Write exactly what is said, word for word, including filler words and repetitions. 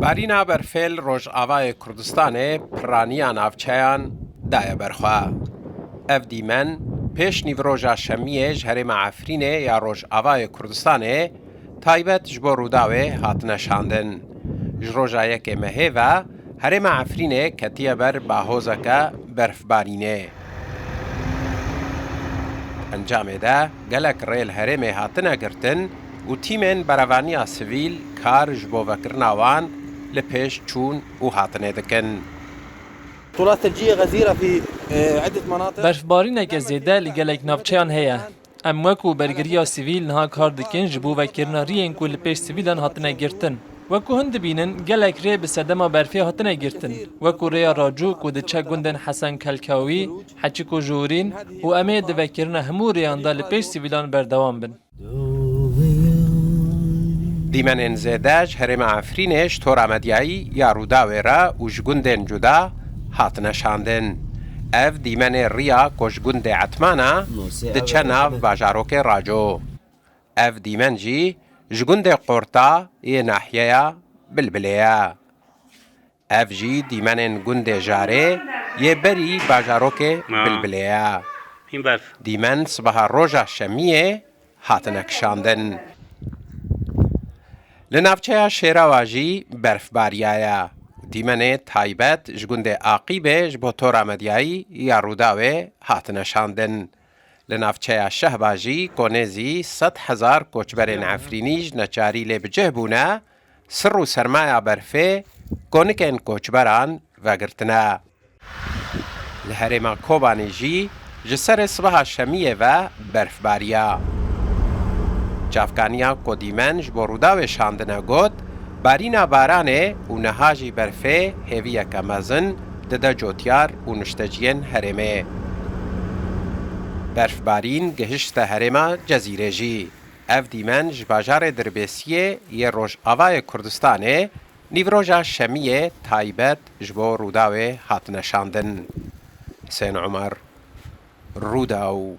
Berfbarîna berfê li Rojavayê Kurdistanê piraniya navçeyan daye ber xwe. Ev dîmen pêş nîvroja şemiyê ji herêma Efrînê ya Rojavayê Kurdistanê taybet ji bo Rûdawê hatine şandin. Ji roja yekê mehê ve herêma Efrînê ketiye ber bahozeke berfbarînê. Encamê de gelek rê li herêmê hatine girtin û tîmên berevaniya sivîl kar ji bo vekirina wan li pêş çûn û hatinê dikin. هطولات ثلجية غزيرة في، آه، عدة مناطق. Berfbarîneke zêde li gelek navçeyan heye. Em wekû bergiriya sivîl niha kar dikin ji bo vekirina riyên ku li pêş sivîlan hatine girtin. Wekû hûn dibînin, gelek rê bi sedema berfê hatine girtin. Wekû rêya Racû ku diçe gundên Hesen Kelkawî, Heçik û Jorîn û em ê di vekirina hemû rêyan de li pêş sivîlan berdewam bin. Dîmenên zêde ji herêma Efrînê ji tora medyayî ya Rûdawê re û ji gundên cuda hatine şandin. Ev dîmenê riya ku ji gundê Etmana diçe nav bajarokê Raco. Ev dîmen jî ji gundê Qorta yê nahiyeya Bilbilê ye. Ev jî dîmenên gundê Jarê yê berî bajarokê Ha. Bilbilê ye. Hîn berf. Dîmen sibeha roja şemiyê hatine kişandin. Li navçeya Şêrawa jî berfbariyaye. Dîmenê taybet ji gundê Aqîbê ji bo tora medyayî ya Rûdawê hatine şandin. Li navçeya Şehba jî ku nêzî sed hezar koçberên Efrînî ji neçarî lê bi cih bûne, sir û sermaya berfê konikên koçberan vegirtine. Li herêma Kobanê jî ji serê sibeha şemiyê ve berf bariya. Çavkaniya ku dîmen ji bo Rûdawê şandine got, barîna baranê û niha jî berfê hêviyeke mezin dide cotyar û nişteciyên herêmê. Berfbarîn gihişte herêma Cezîrê jî. Ev dîmen ji bajarê Dirbêsiyê yê Rojavayê Kurdistanê nîvroja şemiyê taybet ji bo Rûdawê hatine şandin. Husên Omer, Rûdaw.